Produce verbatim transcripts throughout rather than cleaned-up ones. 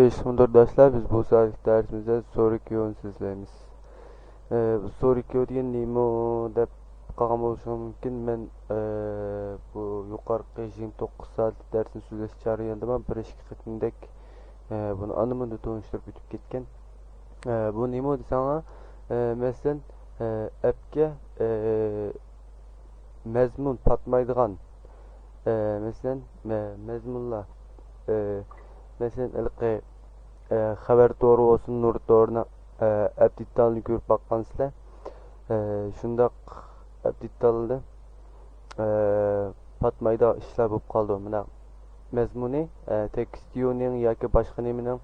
ئىسمىدۇرداشلار، بىز بۇ سائەتلىك دەرسىمىزدە سورىكيونى سۆزلەيمىز. ئە، بۇ سورىكيو دېگەن نېمە دەپ قالغان بولۇشىڭىز مۇمكىن. مەن، ئە، بۇ يۇقىرىقى يىگىرمە توققۇز سائەتلىك دەرسنى سۆزلەش جەريانىدىمۇ بىر ئىككى قېتىمدەك، ئە، بۇنى ئاندىن مۇندىن تونۇشتۇرۇپ ئۆتۈپ كەتكەن. ئە، بۇ نېمە دېسەڭلار، ئە، مەسىلەن، ئە، ئەپكە، ئە، مەزمۇن پاتمايدىغان، ئە، مەسىلەن، مە-، مەزمۇنلار، ئە، مەسىلەن، ھېلىقى، ئە، خەۋەر تورى بولسۇن، نۇر تورىنىڭ، ئە، ئەپ دېتالىنى كۆرۈپ باققانسىلەر. ئە، شۇنداق ئەپ دېتالدا، ئە، پاتمايدىغان ئىشلار بولۇپ قالىدۇ. مۇنداق مەزمۇنى، ئە، تېكىست ۋيۇنىڭ ياكى باشقا نېمىنىڭ،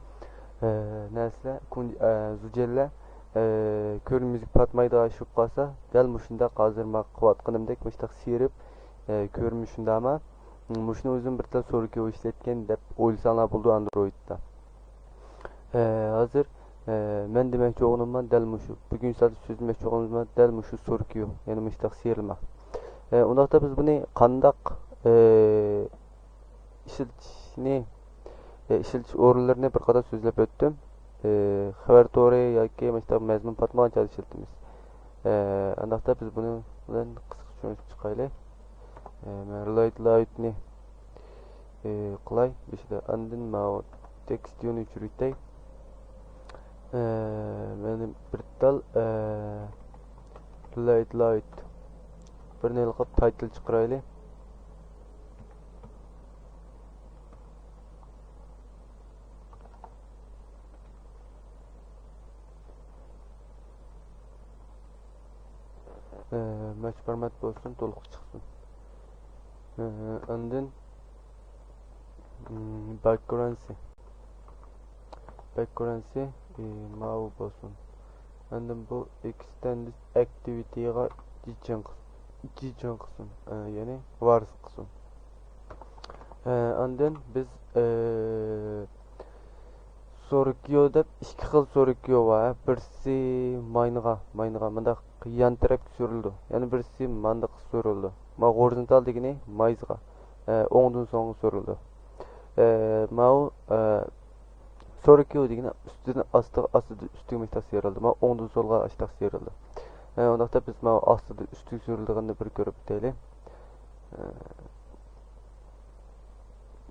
ئە، نەرسىلەر، كۇن-، ئە، زۇجەللە، ئە، كۆرۈنمىسىگە پاتمايدىغان ئىش بولۇپ قالسا، دەل مۇشۇنداق ھازىر ما قىلىۋاتقىنىمدەك مۇشۇنداق سىيرىپ، ئە، كۆرۈنمە شۇنداقما؟ مۇشۇنى ئۆزۈم بىر تال سورىكى ئىشلەتكەن دەپ ئويلىساڭلار بولىدۇ ئاندرويدتا. ئە، ھازىر، ئە، مەن دېمەكچى بولغىنىم دەل مۇشۇ. بۈگۈن ساددا سۆزلىمەكچى بولغىنىم دەل مۇشۇ سورىكى، يەنى مۇشۇنداق سىيرىلما. ئە، ئۇنداقتا بىز بۇنى قانداق، ئە، ئىشلىتىشنى، ئە، ئىشلىتىش ئورۇنلىرىنى بىر قاتار سۆزلەپ ئۆتتۈم. ئە، خەۋەر تورى ياكى مۇشۇنداق مەزمۇن پاتمىغان چاغدا ئىشلىتىمىز. ئە، ئانداقتا بىز بۇنىڭ بىلەن قىسقىچە چۈشىنىشىپ چىقايلى. ئە، مەن رىلايت لايتنى، ئە، قىلاي بېشىدا. ئاندىن ماۋۇ تېكىست ۋيۇنى ئۆچۈرۈۋېتەي. ئە، مەن بىر تال، ئە، رىلايت لايت بىرنى قىلىپ تايتىل چىقىرايلى. ئە، مەچ فورمات بولسۇن، تولۇق چىقسۇن. ئە، ئاندىن، ئىم، باكگراندسى. باكگراندسى، ئى، ماۋۇ بولسۇن. ئاندىن بۇ ئېكستېندېد ئاكتىۋىتىغا جىچىڭ قىلسۇن. جىچىڭ قىلسۇن. ئە، يەنى ۋارس قىلسۇن. ئە، ئاندىن بىز، ئە، سوركيو دەپ ئىككى خىل سوركيو بار. بىرسى ماينىغا، ماينىغا مۇنداق يان تەرەپكە سۈرۈلىدۇ. يەنە بىرسى مانداق سۈرۈلىدۇ. ما غورىزونتال دېگىنى مايزغا، ئە، ئوڭدىن سولغا سۈرۈلىدۇ. ئە، ماۋۇ، ئە، سوركيو دېگىنى ئۈستىدىن ئاستىغا، ئاستىدىن ئۈستىگە مۇشتاق سىيرىلىدۇ. ما ئوڭدىن سولغا ئاشتاق سىيرىلىدۇ. ئە، ئۇنداقتا بىز ماۋۇ ئاستىدىن ئۈستىگە سۈرۈلىدىغىنىنى بىر كۆرۈپ ئۆتەيلى. ئە،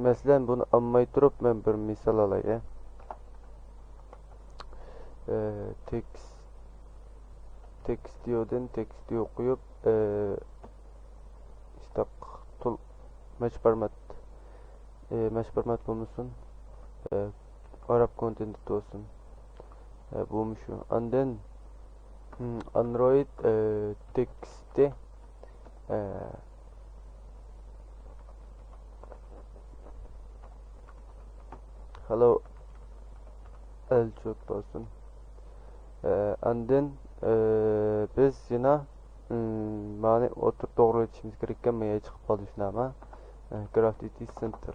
مەسىلەن، بۇنى ئالماي تۇرۇپ، مەن بىر مىسال ئالاي، ئە. ئە، تېكىست، تېكىست ۋيۇدىن تېكىست ۋيۇ قويۇپ، ئە، ئىشتاق تۇل، مەچ فورمات، ئە، مەچ فورمات بولمىسۇن، ئە، ئاراب كونتېنت بولسۇن. ئە، بۇمۇ شۇ. ئاندىن، ئم، ئاندرويد، ئە، تېكىستى، ئە، خالو ئەلچوت بولسۇن. ئە، ئاندىن، ئە، بىز يەنە، ئم، مانى ئوتتۇرا توغرىلىتىشىمىز كېرەككەن، مايا چىقىپ قالدى شۇنداقما؟ ئە، گرافىتى سېنتر.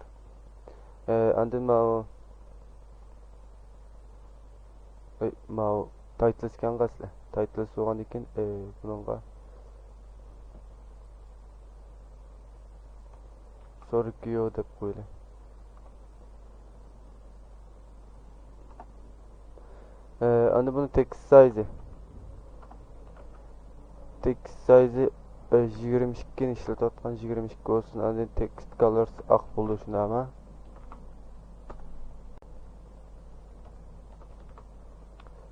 ئە، ئاندىن ماۋۇ ئەي، ماۋۇ تايتلىس ئىكەنغۇ ئەسلى. تايتلىس بولغاندىكىن، ئەي، بۇنىڭغا سوركيو دەپ قويىلى. ئەي، ئەندى بۇنى تېكىست سايزى. تېكىست سايزى، ئەي، يىگىرمە ئىككىنى ئىشلىتىۋاتقان، يىگىرمە ئىككى بولسۇن. ئاندىن تېكىست كالرسى ئاق بولدى، شۇنداقما؟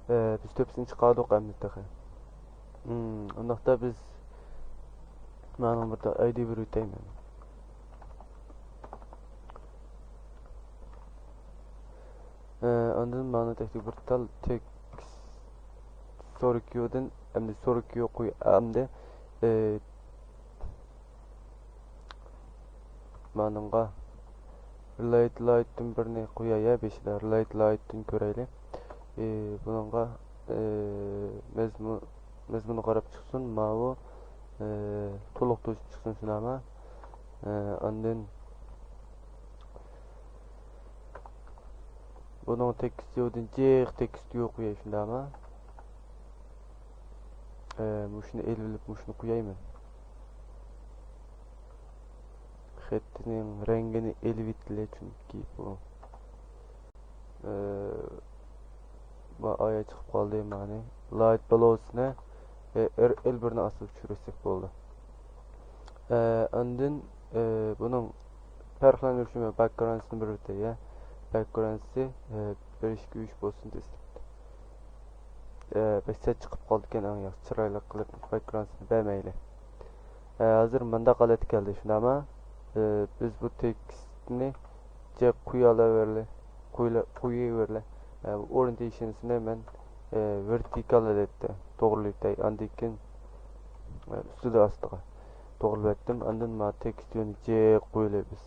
ئە، بىز تۆپىسىنى چىقاردۇق ئەمدى تېخى. ئۇنداقتا بىز مانا بىر ئايدى بېرىۋېتەيمەن. ئە، ئاندىن مانا تەكتىك بىر تال تېكىست سوركيودىن، ئەمدى سوركيو قوي، ئەمدى، ئە، مانىڭغا رىلايت لايتتىن بىرنى قوياي، يا بېشىدا رىلايت لايتتىن كۆرەيلى. ئى، بۇنىڭغا، ئى، مەزمۇن، مەزمۇنغا قاراپ چىقسۇن، ماۋۇ، ئى، تولۇقتۇرۇش چىقسۇن، شۇنداقما؟ ئى، ئاندىن بۇنىڭ تېكىست يوقىدىن جىق تېكىست يوق قوياي، شۇنداقما؟ ئى، مۇشۇنى ئېلىۋېلىپ، مۇشۇنى قويايمەن. خېتىنىڭ رەڭگىنى ئېلىۋېتىلى، چۈنكى بۇ. ئە، ما ئايەت چىقىپ قالدى، مانى لايت بلوسنى، ئە، ئېر ئېل بىرنى ئاستىغا چۈشۈرسەك بولدى. ئە، ئاندىن، ئە، بۇنىڭ پەرقلەندۈرۈشى باكگراندسىنى بېرىۋېتەي، يا. باكگراندسى، ئە، بىر، ئىككى، ئۈچ بولسۇن دېسەك. ئە، بەك سەت چىقىپ قالىدىكەن، ئەڭ ياخشى چىرايلىق قىلىپ باكگراندسىنى بەرمەيلى. ئە، ھازىر مۇنداق ھالەتكە كەلدى، شۇنداقمۇ؟ ئە، بىز بۇ تېكىستنى جىق قويالاۋېرىلى، قويلا-، قويۇۋېرىلى. ئە، بۇ ئورىيېنتېيشنسىنى مەن، ئە، ۋېرتىكال ھالەتتە توغرىلايتتىم. ئاندىن كېيىن، ئە، ئۈستىدىن ئاستىغا توغرىلاۋەتتىم. ئاندىن مانا تېكىست يولىنى جىق قويىلى بىز.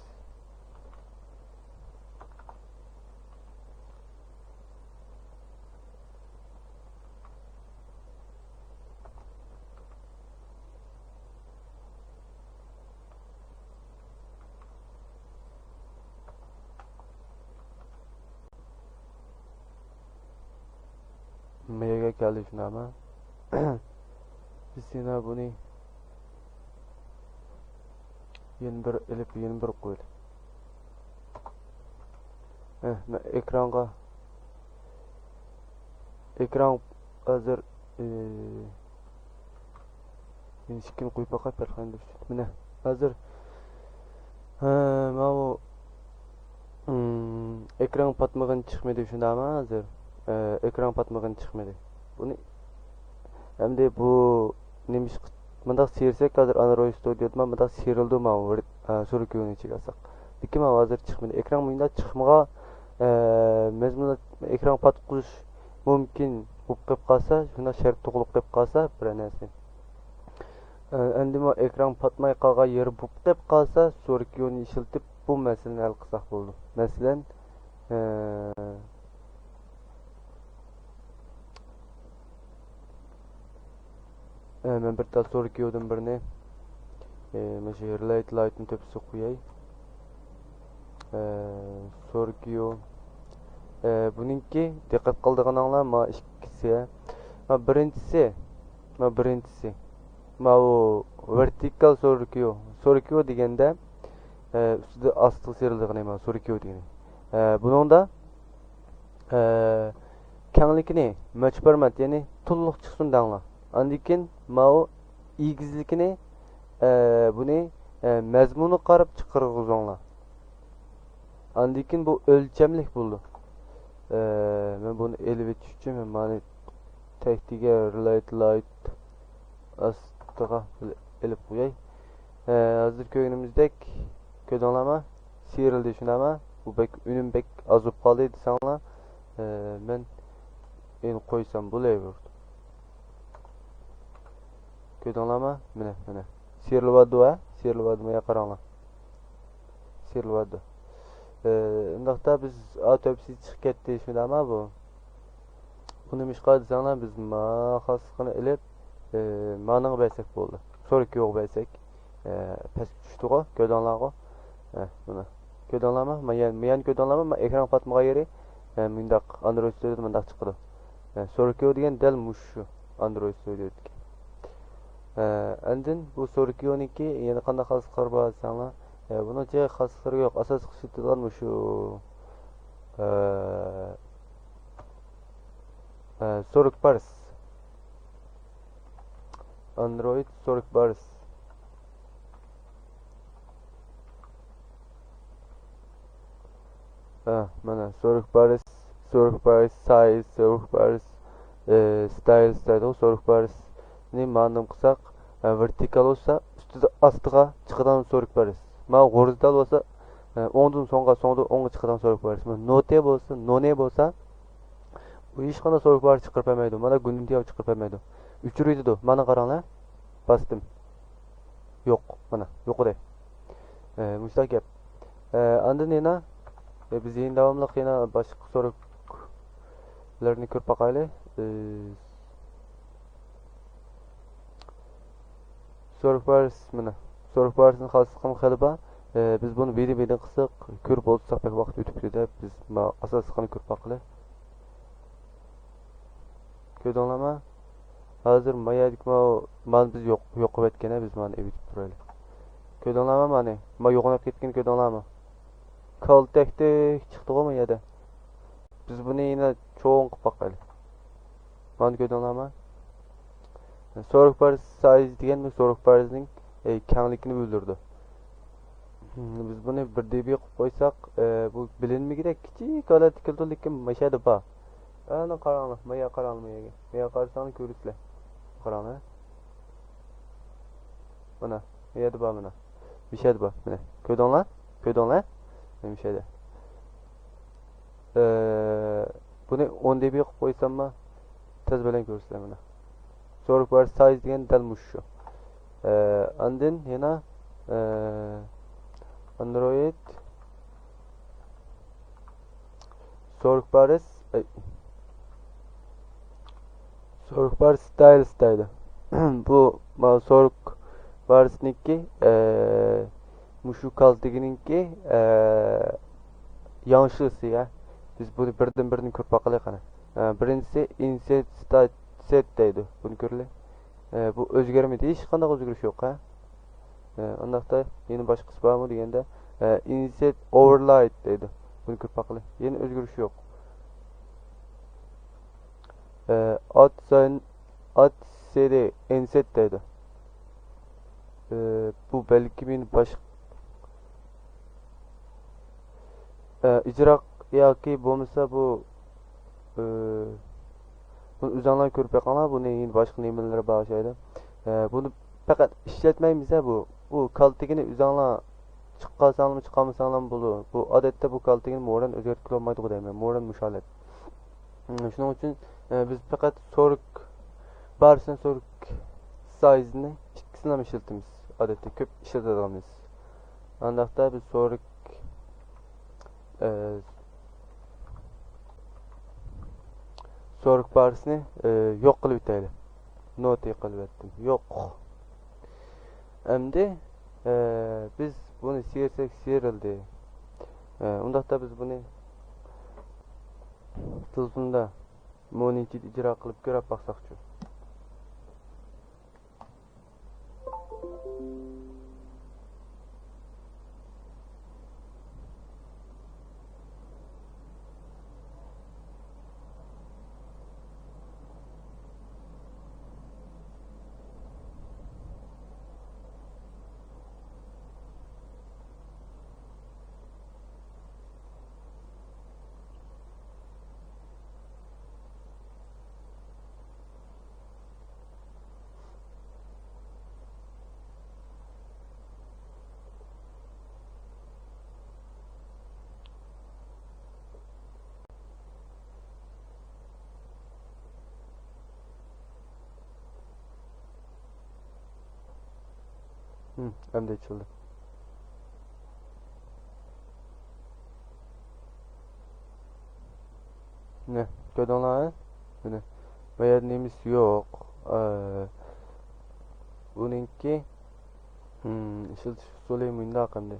مەيگە كەلدى شۇنداقمۇ؟ بىز يەنە بۇنى يەنە بىر ئېلىپ، يەنە بىر قويدى. ھە، مەن ئېكرانغا، ئېكران ھازىر، ئى، يەنە ئىككىنى قويۇپ باقاي، پەرقلەندۈرۈش. مىنە، ھازىر، ھە، ماۋۇ، ئىم، ئېكران پاتمىغىنى چىقمىدى، شۇنداقمۇ ھازىر؟ ئە، ئېكران پاتمىغىنى چىقمىدى. بۇنى ئەمدى بۇ نېمىشقا مۇنداق سىيرسەك، ھازىر ئاندرويد ستۇدىيودا مۇنداق سىيرىلىدۇ، ماۋۇ، ئە، سۈركىۋىنى ئىچىگە ئالساق. لېكىن ماۋۇ ھازىر چىقمىدى. ئېكران مۇنداق چىقمىغان، ئە، مەزمۇندا ئېكران پاتقۇزۇش مۇمكىن بولۇپ قېلىپ قالسا، شۇنداق شەرت تۇغۇلۇپ قېلىپ قالسا، بىرەر نەرسە. ئە، ئەمدى ماۋۇ ئېكران پاتماي قالغان يېرى بولۇپ قېلىپ قالسا، سۈركىۋىنى ئىشلىتىپ بۇ مەسىلىنى ھەل قىلساق بولىدۇ. مەسىلەن، ئە، ئە، مەن بىر تال سۈركىۋىدىن بىرنى، ئە، مۇشۇ رىلەيت لايتنىڭ تۆپىسىگە قوياي. ئە، سۈركىۋى. ئە، بۇنىڭكى دىققەت قىلىدىغىنىڭلار ما ئىككىسى. ما بىرىنچىسى، ما بىرىنچىسى. ماۋۇ ۋېرتىكال سۈركىۋى. سۈركىۋى دېگەندە، ئە، ئۈستىدىن ئاستىغا سىيرىلىدىغىنى ما سۈركىۋى دېگىنى. ئە، بۇنىڭدا ئە، كەڭلىكىنى مۆچ پورمات، يەنى تولۇق چىقسۇن دەڭلار. ئاندىن كېيىن ماۋۇ ئېگىزلىكىنى، ئە، بۇنى، ئە، مەزمۇنغا قاراپ چىقارغۇزۇڭلار. ئاندىن كېيىن بۇ ئۆلچەملىك بولىدۇ. ئە، مەن بۇنى ئېلىۋېتىش ئۈچۈن مەن مانى تەكتىگە رىلەيت لايت ئاستىغا ئېلىپ قوياي. ئە، ھازىر كۆرگىنىمىزدەك، كۆردۈڭلارمۇ؟ سىيرىلدى، شۇنداقمۇ؟ بۇ بەك، ئۈنۈم بەك ئاز بولۇپ قالدى دېسەڭلار، ئە، مەن يەنە قويسام بولۇۋېرىدۇ. كۆردۈڭلارمۇ؟ مىنە، مىنە. سىيرىلىۋاتىدۇ، ھە؟ سىيرىلىۋاتىدۇ، مايا قاراڭلار. سىيرىلىۋاتىدۇ. ئە، ئۇنداقتا بىز ئا تۆپىسى چىقىپ كەتتى، شۇنداقمۇ بۇ؟ بۇ نېمىشقا دېسەڭلار، بىز ما خاسلىقىنى ئېلىپ، ئى، مانىڭغا بەرسەك بولدى. سوركيوغا بەرسەك، ئى، پەسكە چۈشتىغۇ، كۆردۈڭلارغۇ؟ ئى، مانا. كۆردۈڭلارمۇ؟ ما يەن-، ما يەنە كۆردۈڭلارمۇ؟ ما ئېكران پاتمىغان يېرى، ئى، مۇنداق ئاندرويد ستۇدىيودا مۇنداق چىقىدۇ. ئى، سوركيو دېگەن دەل مۇشۇ ئاندرويد ستۇدىيودىكى. ئى، ئاندىن بۇ سوركيونىڭكى يەنە قانداق خاسلىقلىرى بار دېسەڭلار، ئى، بۇنىڭ جىق خاسلىقلىرى يوق. ئاساسلىق ئىشلىتىدىغان مۇشۇ، ئى، ئە، سوركبارس. ئاندرويد سوركبارس. ئە، مانا، سوركبارس، سوركبارس سايز، سوركبارس، ئە، ستايلس دەيدىغۇ، سوركبارسنى ماندىن قىلساق، ئە، ۋېرتىكال بولسا، ئۈستىدە ئاستىغا چىقىدىغان سوركبارس. مانا، غورزونتال بولسا، ئە، ئوڭدىن سوڭغا، سوڭدىن ئوڭغا چىقىدىغان سوركبارس. مانا، نوتې بولسا، نونې بولسا، بۇ ھېچقانداق سوركبارس چىقىرىپ بەرمەيدۇ. مانا گۇندىنتياۋ چىقىرىپ بەرمەيدۇ. ئۆچۈرۈۋېتىدۇ. مانا قاراڭلار. باستىم. يوق. مانا يوقىدى. ئە، مۇشۇنداق گەپ. ئە، ئاندىن يەنە، ئە، بىز يەنە داۋاملىق يەنە باشقا سوركلارنى كۆرۈپ باقايلى. ئە، سوركبارس، مانا. سوركبارسنىڭ خاسلىقىمۇ خېلى بار. ئە، بىز بۇنى بىدىن بىدىن قىلساق، كۆرۈپ ئولتۇرساق بەك ۋاقىت ئۆتۈپ كېتىدۇ. بىز ما ئاساسلىقىنى كۆرۈپ باققىلى. كۆردۈڭلارمۇ؟ ھازىر ما يەردىكى ما، مانى بىز يوق، يوقىۋەتكەن، بىز مانى ئېۋىتىپ تۇرايلى. كۆردۈڭلارمۇ مانى؟ ما يوغىناپ كەتكىنى كۆردۈڭلارمۇ؟ كالتەكتەك چىقتىغۇ ما يەردە. بىز بۇنى يەنە چوڭ قىلىپ باقايلى. مانا كۆردۈڭلارمۇ؟ سورۇق بارىس سايز دېگەن بۇ سورۇق بارىسنىڭ، ئى، كەڭلىكىنى بىلدۈرىدۇ. بىز بۇنى بىر دېبى قىلىپ قويساق، ئى، بۇ بىلىنمىگۈدەك كىچىك ھالەتتە كېلىدۇ، لېكىن مۇشۇ يەردە بار. ئەنە قاراڭلار، مايا قاراڭلار، مايا. مايا قارىساڭلار كۆرىسىلەر. قاراڭلار. مانا، مايا يەردە بار مانا. مۇشۇ يەردە بار، مانا. كۆردۈڭلار؟ كۆردۈڭلار؟ مانا مۇشۇ يەردە. ئى، بۇنى ئون دېبى قىلىپ قويساممۇ، تېز بىلەن كۆرىسىلەر مانا. سورۇق بارىس سايز دېگەن دەل مۇشۇ. ئى، ئاندىن يەنە، ئى، ئاندرويد سورۇق بارىس، ئەي، سورۇق بارىس ستايلس دەيدۇ. بۇ، مانا سورۇق بارىسنىڭكى، ئى، مۇشۇ كالتىگىنىڭكى، ئى، ياڭشىسى، يا. بىز بۇنى بىردىن بىرىنى كۆرۈپ باقايلى قېنى. ئى، بىرىنچىسى ئىنسېت ستايت سېت دەيدۇ. بۇنى كۆرىلى. ئى، بۇ ئۆزگەرمىدى، ھېچقانداق ئۆزگىرىش يوق، ھە. ئى، ئۇنداقتا يەنە باشقىسى بارمۇ دېگەندە، ئى، ئىنسېت ئوۋېرلايت دەيدۇ. بۇنى كۆرۈپ باقىلى. يەنە ئۆزگىرىش يوق. ئى، ئات ساين، ئات سېدى ئىنسېت دەيدۇ. ئى، بۇ بەلكىم يەنە باشقا، ئى، ئىجرا ياكى بولمىسا بۇ، ئى، بۇنى ئۆزۈڭلار كۆرۈپ بېقىڭلار، بۇنى يەنە باشقا نېمىلىرى بار ئوخشايدۇ. ئى، بۇنى پەقەت ئىشلەتمەيمىز ھە بۇ. بۇ كالتىگىنى ئۆزۈڭلار چىقارساڭلارمۇ چىقارمىساڭلارمۇ بولىدۇ. بۇ ئادەتتە بۇ كالتىگىنى موران ئۆزگەرتكىلى بولمايدىغۇ دەيمەن، موران مۇشۇ ھالەت. شۇنىڭ ئۈچۈن، ئى، بىز پەقەت سورۇق بارىسنى، سورۇق سايزنى ئىككىسىنى ھەم ئىشلىتىمىز. ئادەتتە كۆپ ئىشلىتىدىغىنىمىز. ئانداقتا بىز سورۇق، ئى، سورۇق بارىسنى، ئى، يوق قىلىۋېتەيلى. نوت قىلىۋەتتىم. يوق. ئەمدى، ئى، بىز بۇنى سىيرسەك سىيرىلدى. ئى، ئۇنداقتا بىز بۇنى تېلېفوندا مونىتور ئىجرا قىلىپ كۆرۈپ باقساقچۇ؟ ھىم، ئەمدى ئېچىلدى. نە، كۆردۈڭلار، ھە؟ مانا، بۇ يەردە نېمىسى يوق. ئە، بۇنىڭكى، ھىم، ئىشلىتىش ئۇسۇلى مۇنداق ئەمدى.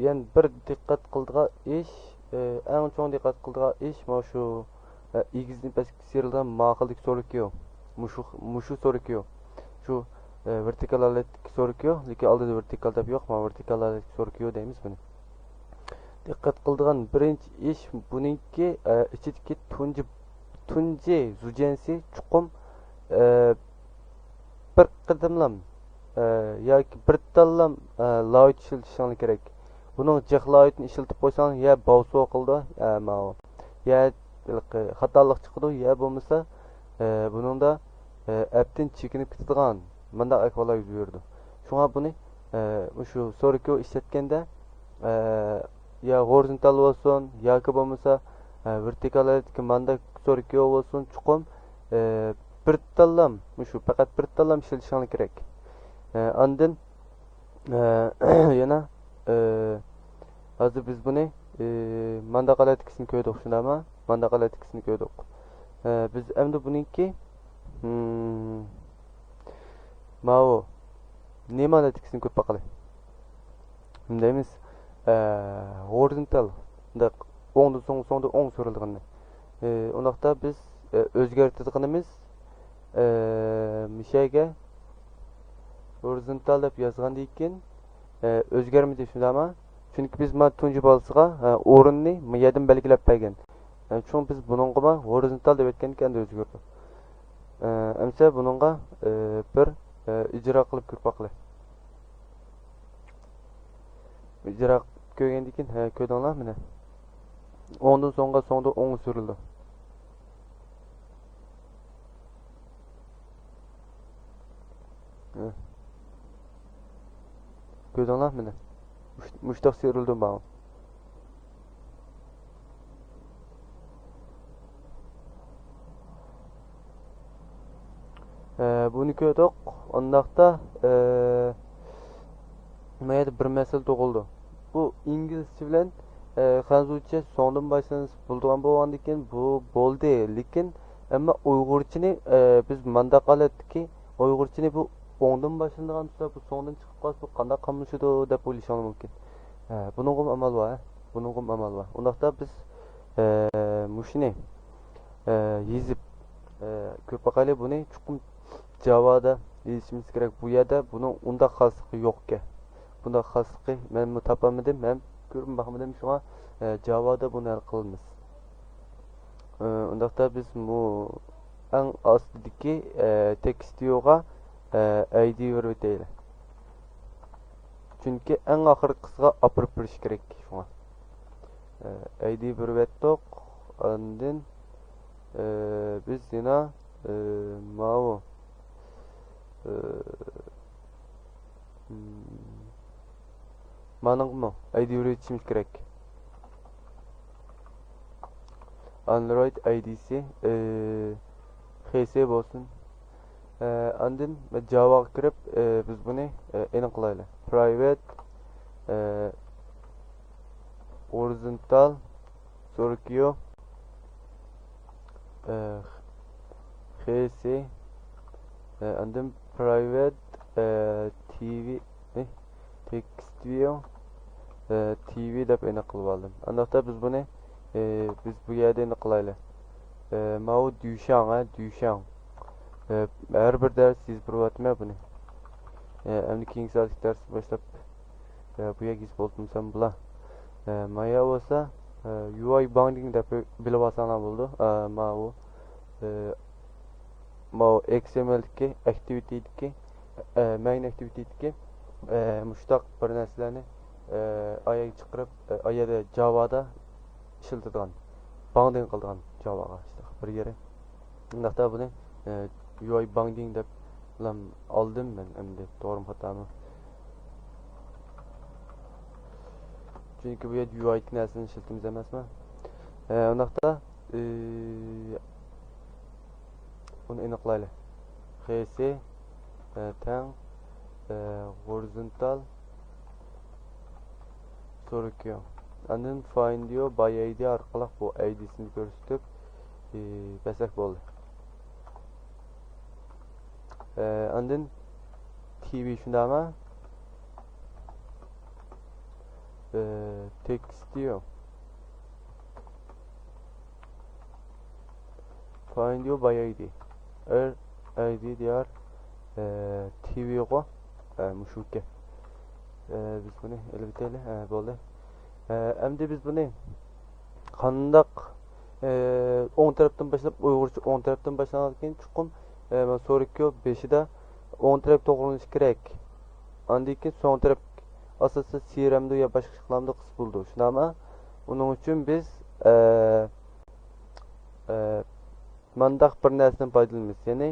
يەنە بىر دىققەت قىلىدىغان ئىش، ئى، ئەڭ چوڭ دىققەت قىلىدىغان ئىش مانا شۇ، ئى، ئېگىزدىن پەسكە سىيرىلغان ما خىلدىكى سورۇكيو. مۇشۇ، مۇشۇ سورۇكيو. شۇ، ئى، ۋېرتىكال ھالەتتىكى سورۇكيو، لېكىن ئالدىدا ۋېرتىكال دەپ يوق، مانا ۋېرتىكال ھالەتتىكى سورۇكيو دەيمىز بۇنى. دىققەت قىلىدىغان بىرىنچى ئىش بۇنىڭكى، ئى، ئىچىدىكى تۇنجى، تۇنجى زۇجيەنسى چوقۇم، ئى، بىر قېتىملام، ئە، ياكى بىر تاللام، ئە، لايت ئىشلىتىشىڭلار كېرەك. بۇنىڭ جىق لايتىنى ئىشلىتىپ قويساڭ، يا باۋسۇ قىلىدۇ، ئە، ماۋۇ. يا ھېلىقى خاتالىق چىقىدۇ، يا بولمىسا، ئە، بۇنىڭدا، ئە، ئەپتىن چېكىنىپ كېتىدىغان مۇنداق ئەھۋاللار يۈز بېرىدۇ. شۇڭا بۇنى، ئە، مۇشۇ سورۇكيو ئىشلەتكەندە، ئە، يا غورىزونتال بولسۇن، ياكى بولمىسا، ئە، ۋېرتىكال ھالەتتىكى مانداك سورۇكيو بولسۇن، چوقۇم، ئە، بىر تاللام مۇشۇ، پەقەت بىر تاللام ئىشلىتىشىڭلار كېرەك. ئە، ئاندىن، ئە، يەنە، ئە، ھازىر بىز بۇنى، ئە، مانداق ھالەتتىكىسىنى كۆردۇق، شۇنداقمۇ؟ مانداق ھالەتتىكىسىنى كۆردۇق. ئە، بىز ئەمدى بۇنىڭكى، ھىم، ماۋۇ نېمە ھالەتتىكىسىنى كۆرۈپ باقايلى. نېمە دەيمىز؟ ئە، ھورىزونتال، مۇنداق ئوڭدىن سوڭ، سوڭدىن ئوڭ سۈرۈلىدىغىنىنى. ئە، ئۇنداقتا بىز، ئە، ئۆزگەرتىدىغىنىمىز، ئە، مۇشۇ يەرگە ھورىزونتال دەپ يازغاندىن كېيىن، ئە، ئۆزگەرمىدى، شۇنداقمۇ؟ چۈنكى بىز مانا تۇنجى بالىسىغا، ئە، ئورۇننى ما يەردىن بەلگىلەپ بەرگەن. ئە، چۈنكى بىز بۇنىڭغىمۇ ھورىزونتال دەپ ئېيتقاندىكىن ئەمدى ئۆزگىرىدۇ. ئە، ئەمسە بۇنىڭغا، ئە، بىر، ئە، ئىجرا قىلىپ كۆرۈپ باقىلى. ئىجرا قىلىپ كۆرگەندىن كېيىن، ھە، كۆردۈڭلارمۇ مانا؟ ئوڭدىن سوڭغا، سوڭدىن ئوڭغا سۈرۈلىدۇ. ھە. كۆردۈڭلارمۇ مانا؟ مۇش-، مۇشتاق سىيرىلدىم ماڭا. ئە، بۇنى كۆردۇق. ئۇنداقتا، ئە، ما يەردە بىر مەسىلە تۇغۇلدى. بۇ ئىنگلىزچە بىلەن، ئە، خەنزۇچە سوڭدىن باشلىنىش بولىدىغان بولغاندىكىن بۇ بولدى. لېكىن ئەمما ئۇيغۇرچىنى، ئە، بىز مانداق ھالەتتىكى ئۇيغۇرچىنى بۇ ئوڭدىن باشلىنىدىغان تۇرسا، بۇ سوڭدىن چىقىپ قالسا، بۇ قانداق قاملىشىدۇ دەپ ئويلىشىڭلار مۇمكىن. ھە، بۇنىڭغىمۇ ئامال بار، ھە؟ بۇنىڭغىمۇ ئامال بار. ئۇنداقتا بىز، ھە، مۇشۇنى، ھە، يېزىپ، ھە، كۆرۈپ باقايلى. بۇنى چوقۇم جاۋادا يېزىشىمىز كېرەك. بۇ يەردە بۇنىڭ ئۇنداق خاسلىقى يوق ئىكەن. بۇنداق خاسلىقى مەنمۇ تاپالمىدىم، ھەم كۆرۈپ باقمىدىم. شۇڭا، ھە، جاۋادا بۇنى ھەل قىلىمىز. ئۇنداقتا بىز مۇ-، ئەڭ ئاستىدىكى، ئە، تېكىست ۋىيۇغا، ئە، ئەيدى بېرىۋېتەيلى. چۈنكى ئەڭ ئاخىرقىسىغا ئاپىرىپ بېرىش كېرەك شۇڭا. ئە، ئەيدى بېرىۋەتتۇق. ئاندىن، ئە، بىز يەنە، ئە، ماۋۇ، ئە، مانىڭغىمۇ ئەيدى بېرىۋېتىشىمىز كېرەك. ئاندرويد ئەيدىسى، ئى، خېسې بولسۇن. ئە، ئاندىن جاۋاغا كىرىپ، ئى، بىز بۇنى، ئى، ئېنىقلايلى. پرايۋەت، ئى، ھورىزونتال، سوركيو، ئى، خېسې، ئى، ئاندىن پرايۋەت، ئى، تىۋى، ئى، تېكىست ۋىيۇ، ئى، تىۋى دەپ ئېنىق قىلىپ ئالدىم. ئانداقتا بىز بۇنى، ئى، بىز بۇ يەردە ئېنىق قىلايلى. ئى، ماۋۇ دۈشياڭ، ھە، دۈشياڭ. ئى، ھەر بىر دەرس يېزىپ بېرىۋاتىمەن بۇنى. ئى، ئەمدى كېيىنكى سائەتلىك دەرستىن باشلاپ، ئى، بۇ يەرگە يېزىپ ئولتۇرمىسام بولا. ئى، مايا بولسا، ئى، يۇۋاي باڭدىڭ دەپ بىلىۋالساڭلار بولىدۇ. ئى، ماۋۇ، ئى، ماۋۇ ئېكس ئېم ئېلدىكى، ئاكتىۋىتىدىكى، ئە، مەين ئاكتىۋىتىدىكى، ئە، مۇشۇنداق بىر نەرسىلەرنى، ئە، ئايەگە چىقىرىپ، ئە، ئايەدە جاۋادا ئىشلىتىدىغان، باڭدىڭ قىلىدىغان جاۋاغا شۇنداق بىر يېرى. شۇنداقتا بۇنى، ئە، يۇۋاي باڭدىڭ دەپ ئالدىم مەن ئەمدى، توغرىمۇ خاتامۇ؟ چۈنكى بۇ يەردە يۇۋايدىكى نەرسىنى ئىشلىتىمىز ئەمەسمۇ؟ ئە، ئۇنداقتا، ئى، بۇنى ئېنىقلايلى. خېسې، ئە، تەڭ، ئە، ھورىزونتال، سوركيو. ئاندىن فاينديو باي ئەيدى ئارقىلىق بۇ ئەيدىسىنى كۆرسىتىپ، ئى، بەرسەك بولدى. ئە، ئاندىن تىۋى شۇنداقمۇ؟ ئە، تېكىست ۋىيۇ. فايند يۇ باي ئاي دى. ئېر ئاي دى دىيار، ئە، تىۋىغۇ، ئە، مۇشۇكى. ئە، بىز بۇنى ئېلىۋېتەيلى. ئە، بولدى. ئە، ئەمدى بىز بۇنى قانداق، ئە، ئوڭ تەرەپتىن باشلاپ، ئۇيغۇرچە ئوڭ تەرەپتىن باشلانغاندىن كېيىن چوقۇم، ئە، مانا سورىكيو بېشىدا ئوڭ تەرەپ توغرىلىنىشى كېرەك. ئاندىن كېيىن سول تەرەپ ئاساسىي سىيرەمدۇ يا باشقا ئىشلامدۇ قىلسا بولىدۇ. شۇنداقمۇ؟ ئۇنىڭ ئۈچۈن بىز، ئە، ئە، مانداق بىر نەرسىدىن پايدىلىنىمىز. يەنى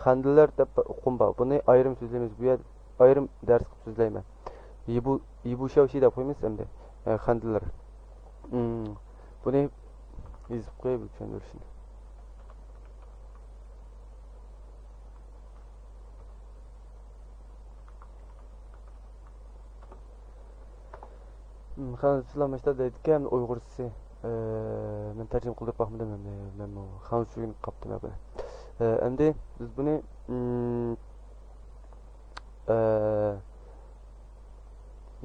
خەندىلەر دەپ بىر ئۇقۇم بار. بۇنى ئايرىم سۆزلەيمىز. بۇ يەردە ئايرىم دەرس قىلىپ سۆزلەيمەن. يىبۇ-، يىبۇشياۋشى دەپ قويىمىز ئەمدى. ئە، خەندىلەر. ئىم، بۇنى يېزىپ قوياي بۇ چۈشەندۈرۈشنى. خەنزۇچىلار مۇشۇنداق دەيدىكەن، ئۇيغۇرچىسى. ئە، مەن تەرجىمە قىلدۇرۇپ باقمىدىم ئەمدى. مەنمۇ خەنزۇچە ئۆگىنىپ قاپتىمەن بۇنى. ئە، ئەمدى بىز بۇنى، ئىم، ئە،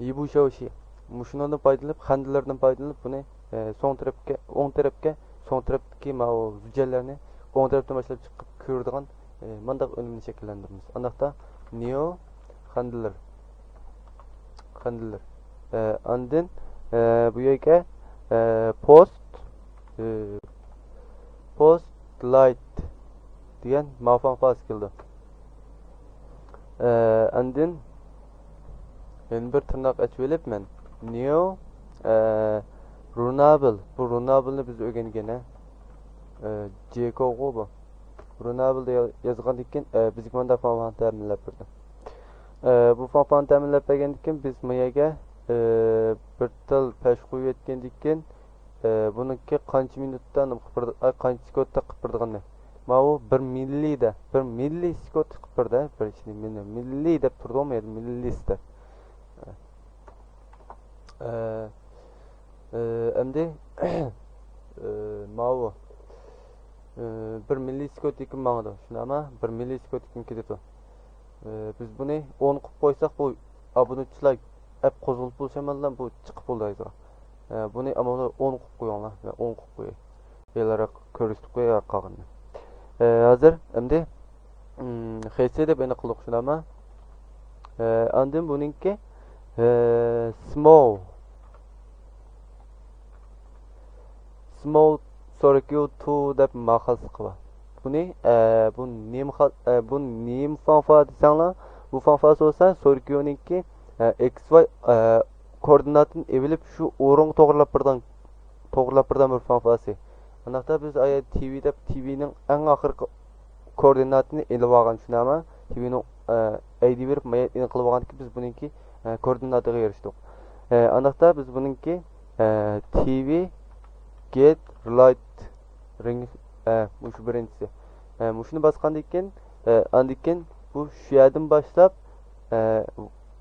يىبۇشياۋشى. مۇشۇنىڭدىن پايدىلىنىپ، خەندىلەردىن پايدىلىنىپ، بۇنى، ئە، سول تەرەپكە، ئوڭ تەرەپكە، سول تەرەپتىكى ماۋۇ زۈجەللەرنى ئوڭ تەرەپتىن باشلاپ چىقىپ كۆرىدىغان، ئە، مانداق ئۈنۈمنى شەكىللەندۈرىمىز. ئانداقتا نېئو خەندىلەر. خەندىلەر. ئە، ئاندىن، ئە، بۇ يەرگە، ئە، پوست، ئە، پوست لايت دېگەن ماۋۇ فانفاسى كېلىدۇ. ئە، ئاندىن يەنە بىر تىرناق ئېچىۋېلىپ مەن نيۇ، ئە، رۇنابىل. بۇ رۇنابىلنى بىز ئۆگەنگەن، ھە؟ ئە، جېكوغۇ بۇ. رۇنابىل دەپ يازغاندىن كېيىن، ئە، بىزگە مۇنداق فانفا تەمىنلەپ بېرىدۇ. ئە، بۇ فانفا تەمىنلەپ بەرگەندىن كېيىن بىز ما يەرگە، ئە، بىر تال پەش قويۇۋەتكەندىن كېيىن، ئە، بۇنىڭكى قانچە مىنۇتتا نېمە قىلىپ بېرىدۇ، ئاي، قانچە سېكۇنتتا قىلىپ بېرىدىغىنىنى. ماۋۇ بىر مىللىدە، بىر مىللىسېكۇنت قىلىپ بېرىدۇ، بىر ئىشنى مىللى، مىللى دەپ تۇردۇم يا مىللىس دەپ. ئە، ئە، ئەمدى، ئە، ماۋۇ، ئە، بىر مىللىسېكۇنتتىن كېيىن ماڭىدۇ، شۇنداقمۇ؟ بىر مىللىسېكۇنتتىن كېيىن كېتىدۇ. ئە، بىز بۇنى ئون قىلىپ قويساق، بۇ ئابۇنىچىلار ئەپ قوزغىلىپ بولۇشى بىلەن بۇ چىقىپ بولىدۇ ئايزىغا. ئە، بۇنى ئامال ئون قىلىپ قويۇڭلار، مەن ئون قىلىپ قوياي. يېلىراق كۆرسىتىپ قوياي قالغىنىنى. ئە، ھازىر ئەمدى، ئىم، خېسى دەپ ئېنىق قىلدۇق، شۇنداقمۇ؟ ئە، ئاندىن بۇنىڭكى، ئە، سمول. سمول سوركيۇ تو دەپ ماقالىسى بار. بۇنى، ئە، بۇ نېمە خا-، ئە، بۇ نېمە فانفا دېسەڭلار، بۇ فانفاسى بولسا سوركيۇنىڭكى، ئە، ئېكس ۋاي، ئە، كوئوردىناتىنى ئېلىپ شۇ ئورۇنغا توغرىلاپ بېرىدىغان، توغرىلاپ بېرىدىغان بىر فانفاسى. ئانداقتا بىز ئايا تىۋى دەپ تىۋىنىڭ ئەڭ ئاخىرقى كوئوردىناتىنى ئېلىۋالغان، شۇنداقمۇ؟ تىۋىنىڭ، ئە، ئەيدىۋېرىپ، مايا ئېنىقلىۋالغاندىكىن بىز بۇنىڭكى، ئە، كوئوردىناتىغا ئېرىشتۇق. ئە، ئانداقتا بىز بۇنىڭكى، ئە، تىۋى گېت لايت رىڭ، ئە، مۇشۇ بىرىنچىسى. ئە، مۇشۇنى باسقاندىن كېيىن، ئە، ئاندىن كېيىن بۇ شۇ يەردىن باشلاپ، ئە،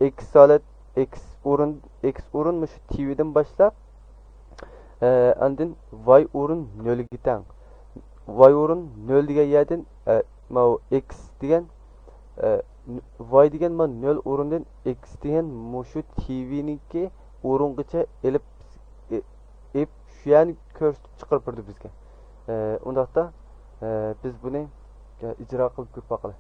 ئېكس ھالەت، ئېكس ئورۇن، ئېكس ئورۇن مۇشۇ تىۋىدىن باشلاپ، ئە، ئاندىن ۋاي ئورۇن نۆلگە تەڭ. ۋاي ئورۇن نۆل دېگەن يەردىن، ئە، ماۋۇ ئېكس دېگەن، ئە، ن-، ۋاي دېگەن مانا نۆل ئورۇندىن ئېكس دېگەن مۇشۇ تىۋىنىڭكى ئورۇنغىچە ئېلىپ، ئېلىپ شۇ يەرنى كۆرسىتىپ چىقىرىپ بېرىدۇ بىزگە. ئە، ئۇنداقتا، ئە، بىز بۇنى، ئە، ئىجرا قىلىپ كۆرۈپ باقىلى.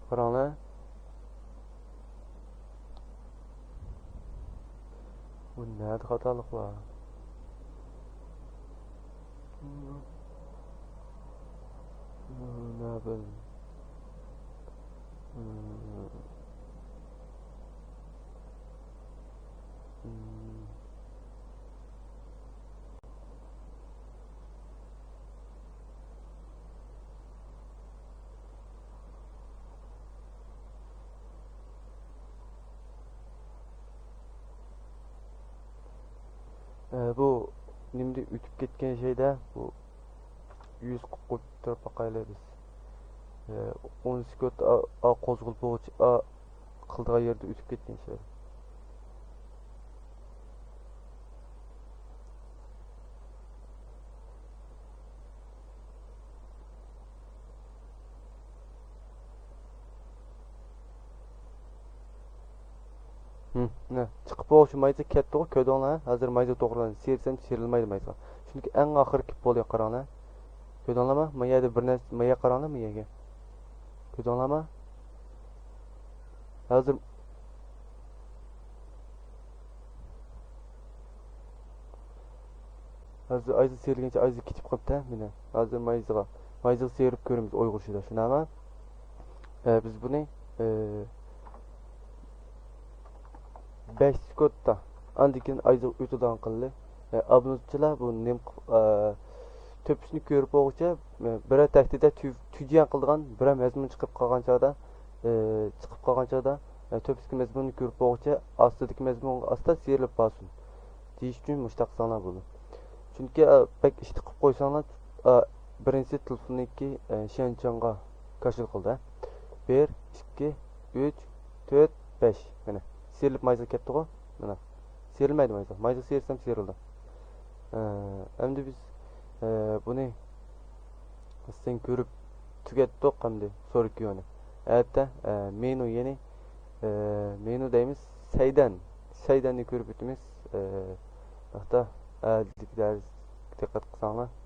قاراڭلار. بۇ نەدە خاتالىق بار؟ نەبىل. ئە، بۇ نېمىدە ئۆتۈپ كەتكەن شەيدە، بۇ يۈز قىلىپ قويۇپ تۇرۇپ باقايلى بىز. ئە، ئون سېكۇنت ئا-، ئا-، قوزغىلىپ بولغۇچە، ئا-، قىلىدىغان يەردە ئۆتۈپ كەتكەن شەي. ھىم، مىنە، چىقىپ بولغۇچە مايزا كەتتىغۇ، كۆردۈڭلار؟ ھازىر مايزا توغرىلاندى. سىيرسەم سىيرىلمايدۇ مايزا. چۈنكى ئەڭ ئاخىرى كېلىپ بولدى، قاراڭلار. كۆردۈڭلارمۇ؟ ما يەردە بىر نەرسە، ما يەرگە قاراڭلار، ما يەرگە. كۆردۈڭلارمۇ؟ ھازىر، ھازىر ئايزا سىيرىلگەنچە ئايزا كېتىپ قاپتۇ، مىنە. ھازىر مايزىغا، مايزىغا سىيرىپ كۆرىمىز ئويغىرىشىدا، شۇنداقمۇ؟ ئە، بىز بۇنى، ئە، بەش سېكۇنتتا، ئاندىن كېيىن ئايزىغا ئۆتىدىغان قىلدى. ئە، ئابۇنىچىلار بۇ نېمە، ئە، تۆپىسىنى كۆرۈپ بولغۇچە، ئە، بىرەر تەھدىتتە تۈ-، تۈجيەن قىلىدىغان، بىرەر مەزمۇن چىقىپ قالغان چاغدا، ئە، چىقىپ قالغان چاغدا، ئە، تۆپىسىدىكى مەزمۇننى كۆرۈپ بولغۇچە، ئاستىدىكى مەزمۇنغا ئاستا سىيرىلىپ بارسۇن دېيىش ئۈچۈن مۇشۇنداق قىلساڭلار بولىدۇ. چۈنكى، ئە، بەك ئىشتە قىلىپ قويساڭلار، ئە، بىرىنچىسى تېلېفوننىڭكى، ئە، شيەنچاڭغا كاشىل قىلدى. بىر، ئىككى، ئۈچ، تۆت، بەش. مانا، سىيرىلىپ مايزا كەتتىغۇ. مانا، سىيرىلمەيدۇ مايزا. مايزا سىيرسام سىيرىلىدۇ. ئە، ئەمدى بىز، ئە، بۇنى سەن كۆرۈپ تۈگەتتۇق ئەمدى سوركيونى. ئەتە، ئە، مېنۇ يەنى، ئە، مېنۇ دەيمىز، سەيدەن. سەيدەننى كۆرۈپ ئۆتىمىز. ئە، ھەتتا ئەتىلىك دەرس دىققەت قىلساڭلار.